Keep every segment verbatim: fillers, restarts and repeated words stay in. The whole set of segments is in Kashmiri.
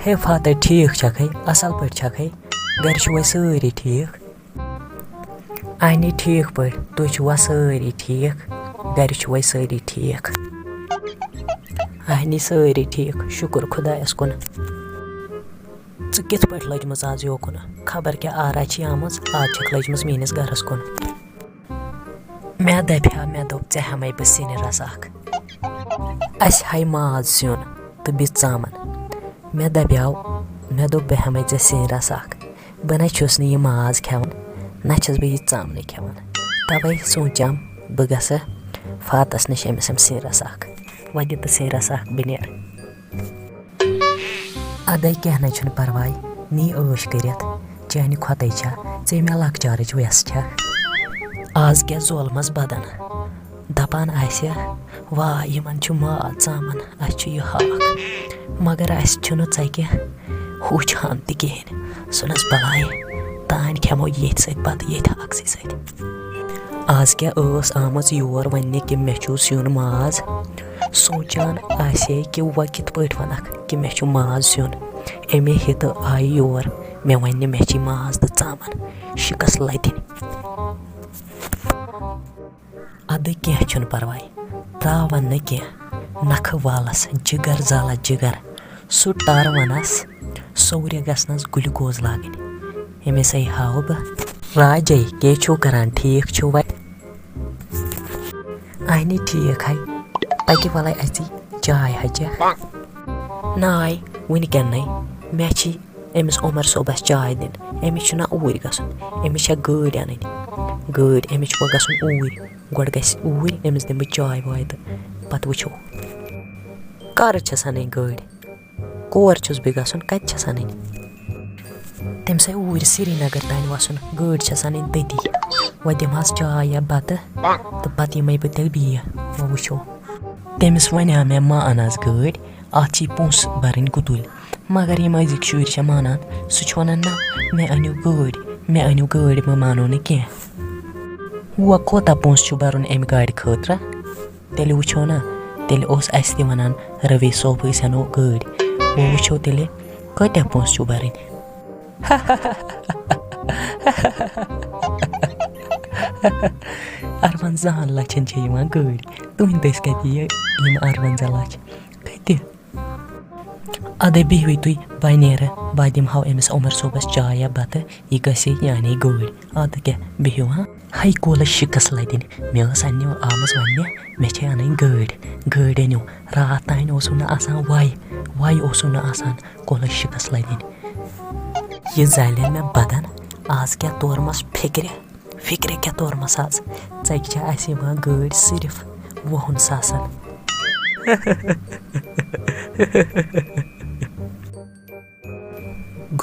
ہے فاتح، ٹھیٖک چھکھے؟ اَصٕل پٲٹھۍ چھکھے؟ گرِ چھِوَے سٲری ٹھیٖک؟ اہنی، ٹھیٖک پٲٹھۍ، تُہۍ چھِوا سٲری ٹھیٖک؟ گرِ چھِوَے سٲری ٹھیٖک؟ اہنی، سٲری ٹھیٖک، شُکُر خۄدایَس کُن۔ ژٕ کِتھ پٲٹھۍ لٔجمٕژ آز یوکُن؟ خبر کیٛاہ آرا چھِ آمٕژ، آز چھَکھ لٔجمٕژ میٛٲنِس گَرَس کُن۔ مےٚ دَپیٛاو، مےٚ دوٚپ، ژےٚ ہٮ۪مَے بہٕ سِنہِ رَس اَکھ۔ اَسہِ ہاے ماز سیُن تہٕ بیٚیہِ ژامَن۔ مےٚ دَپیٛاو، مےٚ دوٚپ، بہٕ ہٮ۪مَے ژےٚ سِنہِ رَس اَکھ۔ بہٕ نہ چھُس نہٕ یہِ ماز کھٮ۪وان، نہ چھَس بہٕ یہِ ژامنہِ کھٮ۪وان۔ تَوَے سونٛچام، بہٕ گژھٕ فاتَس نِش، أمِس ہٮ۪مہٕ سِنہِ رَس اَکھ۔ وۄنۍ دِ تہٕ سِنہِ رَس اَکھ، بہٕ نیرٕ۔ اَدَے، کینٛہہ نَے چھُنہٕ پَرواے، نی عٲش کٔرِتھ، چانہِ کھۄتَے چھا ژےٚ مےٚ لۄکچارٕچ وٮ۪س چھا۔ آز کیٛاہ زولمَس بدن، دَپان آسہِ، واہ، یِمَن چھُ ماز ژامَن، اَسہِ چھُ یہِ ہاکھ، مگر اَسہِ چھُنہٕ ژَکہِ ہُچھ ہَن تہِ کِہیٖنۍ۔ سُنَس بَلاے، تانۍ کھٮ۪مو ییٚتھۍ سۭتۍ بَتہٕ، ییٚتھۍ ہاکسٕے سۭتۍ۔ آز کیٛاہ ٲس آمٕژ یور وَننہِ کہِ مےٚ چھُ سیُن ماز؟ سونٛچان آسہِ ہے کہِ وۄنۍ کِتھ پٲٹھۍ وَنَکھ کہِ مےٚ چھُ ماز سیُن؟ اَمے ہیٚتہٕ آیہِ یور، مےٚ وَننہِ مےٚ چھِ ماز تہٕ ژامَن، شِکَس لَدِنۍ۔ اَدٕ کینٛہہ چھُنہٕ پَرواے، ترٛاوَن نہٕ کینٛہہ، نَکھٕ والَس جِگر زالَس جِگر، سُہ ٹَر وَنَس سورِ گژھنَس گلوکوز لاگٕنۍ۔ أمِسَے ہاوٕ بہٕ۔ راجے، کیٛاہ چھُو کران؟ ٹھیٖک چھُو وَ؟ اَہنہِ ٹھیٖک ہے۔ پَکہِ وَلَے اَژی چاے ہا چٮ۪کھ۔ ناے، وٕنکٮ۪ن نَے۔ مےٚ چھِ أمِس عمر صٲبَس چاے دِنۍ۔ أمِس چھُنہ اوٗرۍ گژھُن۔ أمِس چھےٚ گٲڑۍ اَنٕنۍ۔ گٲڑۍ، أمِس چھُ وۄنۍ گژھُن اوٗرۍ۔ گۄڈٕ گژھِ اوٗرۍ، أمِس دِمہٕ بہٕ چاے واے تہٕ پَتہٕ وٕچھو۔ کَر چھَس اَنٕنۍ گٲڑۍ؟ کور چھُس بہٕ گژھُن؟ کَتہِ چھَس اَنٕنۍ؟ تٔمِس ہے اوٗرۍ سرینگر تانۍ وَسُن، گٲڑۍ چھَس اَنٕنۍ تٔتی۔ وۄنۍ دِمہٕ ہَس چاے یا بَتہٕ تہٕ پَتہٕ یِمَے بہٕ تیٚلہِ بیٚیہِ، وۄنۍ وٕچھو۔ تٔمِس وَنیٛاو مےٚ، ما اَن آز گٲڑۍ، اَتھ چھِ پونٛسہٕ بَرٕنۍ گُتُلۍ۔ مگر یِم أزِکۍ شُرۍ چھِ مانان، سُہ چھُ وَنان، نہ، مےٚ أنِو گٲڑۍ، مےٚ أنِو گٲڑۍ، بہٕ مانو نہٕ کینٛہہ۔ وۄنۍ کوتاہ پونٛسہٕ چھُ بَرُن اَمہِ گاڑِ خٲطرٕ؟ تیٚلہِ وٕچھو نا، تیٚلہِ اوس اَسہِ تہِ وَنان رَوے صٲب، أسۍ اَنو گٲڑۍ۔ وۄنۍ وٕچھو تیٚلہِ کۭتیٛاہ پونٛسہٕ چھُو بَرٕنۍ۔ اَروَنزاہَن لَچھَن چھےٚ یِوان گٲڑۍ، تُہٕنٛدۍ دٔسۍ کَتہِ یِیہِ یِم اَروَنزاہ لَچھ؟ کَتہِ؟ اَدٕ بِہِوٕے تُہۍ، بہٕ نیرٕ، بہٕ دِمہٕ ہاو أمِس عمر صٲبَس چاے یا بَتہٕ، یہِ گژھِ یہِ اَنے گٲڑۍ۔ اَدٕ کیٛاہ، بِہِو ہا۔ ہاے کولَس شِکَس لَدِنۍ، مےٚ ٲس اَننہِ آمٕژ وَننہِ، مےٚ چھے اَنٕنۍ گٲڑۍ، گٲڑۍ أنِو۔ راتھ تام اوسُم نہٕ آسان وَے، وَے اوسُم نہٕ آسان، کولَس شِکَس لَدِنۍ۔ یہِ زالٮ۪ن مےٚ بدن، آز کیٛاہ تورمَس فِکرِ، فِکرِ کیٛاہ تورمَس آز، ژَکہِ چھےٚ اَسہِ یِوان گٲڑۍ صرف وُہَن ساسَن۔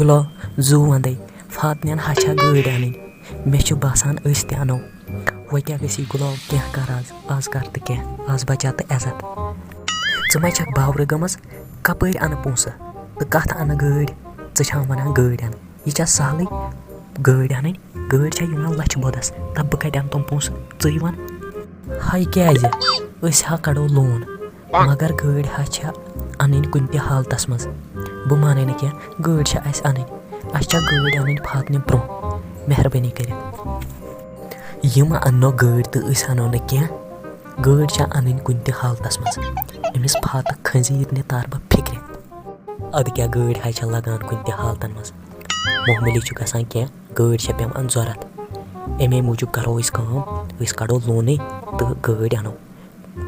گُلو، زُو وَندَے، فاتنٮ۪ن ہا چھا گٲڑۍ اَنٕنۍ؟ مےٚ چھُ باسان، أسۍ تہِ اَنو۔ وۄنۍ کیٛاہ گژھی گُلو، کینٛہہ کَر آز، آز کَر تہٕ کینٛہہ، آز بَچاو تہٕ عزت۔ ژٕ ما چھَکھ باورٕ گٔمٕژ؟ کَپٲرۍ اَنہٕ پونٛسہٕ تہٕ کَتھ اَنہٕ گٲڑۍ؟ ژٕ چھَکھ وَنان گٲڑۍ اَنہٕ، یہِ چھا سہلٕے گٲڑۍ اَنٕنۍ؟ گٲڑۍ چھا یِوان لَچھِ بوٚدَس؟ دَپ بہٕ کَتہِ اَنہٕ تِم پونٛسہٕ، ژٕے وَن۔ ہاے کیٛازِ؟ أسۍ ہا کَڑو لون، مگر گٲڑۍ ہا چھےٚ اَنٕنۍ کُنہِ تہِ حالتَس منٛز۔ بہٕ مانَے نہٕ کینٛہہ، گٲڑۍ چھےٚ اَسہِ اَنٕنۍ۔ اَسہِ چھےٚ گٲڑۍ اَنٕنۍ فاتنہِ برٛونٛہہ، مہربٲنی کٔرِتھ۔ یہِ ما اَننو گٲڑۍ تہٕ أسۍ اَنو نہٕ کینٛہہ۔ گٲڑۍ چھےٚ اَنٕنۍ کُنہِ تہِ حالتَس منٛز۔ أمِس فاتہٕ خنزیٖر نہِ تار بہٕ فِکرِ۔ اَدٕ کیٛاہ، گٲڑۍ ہا چھےٚ لَگان کُنہِ تہِ حالتَن منٛز۔ معموٗلی چھُ گژھان کینٛہہ، گٲڑۍ چھےٚ پٮ۪وان ضوٚرَتھ۔ اَمے موٗجوٗب کَرو أسۍ کٲم، أسۍ کَڑو لونٕے تہٕ گٲڑۍ اَنو۔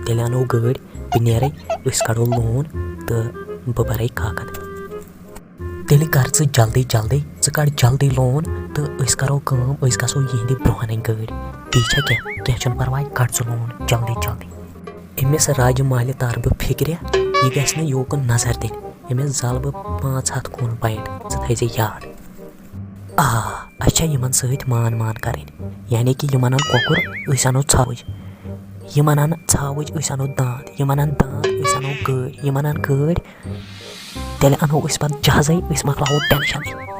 تیٚلہِ اَنو گٲڑۍ، بہٕ نیرَے، أسۍ کَڑو لون تہٕ بہٕ بَرَے کاکَد۔ تیٚلہِ کَر ژٕ جلدی جلدی، ژٕ کَڑ جلدی لون تہٕ أسۍ کَرو کٲم، أسۍ گژھو یِہِنٛدِ برٛونٛہہ اَنٕنۍ گٲڑۍ۔ بیٚیہِ چھا کینٛہہ؟ کینٛہہ چھُنہٕ پَرواے، کَڑ ژٕ لون جلدی جلدی۔ أمِس راجہِ مالہِ تار بہٕ فِکرِ، یہِ گژھِ نہٕ یوکُن نظر دِنۍ۔ أمِس زالہٕ بہٕ پانٛژھ ہَتھ کوٗن پوینٹ، ژٕ تھٲیزِ یاد۔ آ، اَسہِ چھےٚ یِمَن سۭتۍ مان مان کَرٕنۍ، یعنی کہِ یِمَن اَن کۄکُر، أسۍ اَنو ژھاوٕج۔ یِمَن اَن ژھاوٕج، أسۍ اَنو دانٛد۔ یِمَن اَن دانٛد، أسۍ اَنو گٲڑۍ۔ یِمَن اَن گٲڑۍ، تیٚلہِ اَنو أسۍ پَتہٕ جہازَے، أسۍ مۄکلاوو ٹٮ۪نشَنٕے۔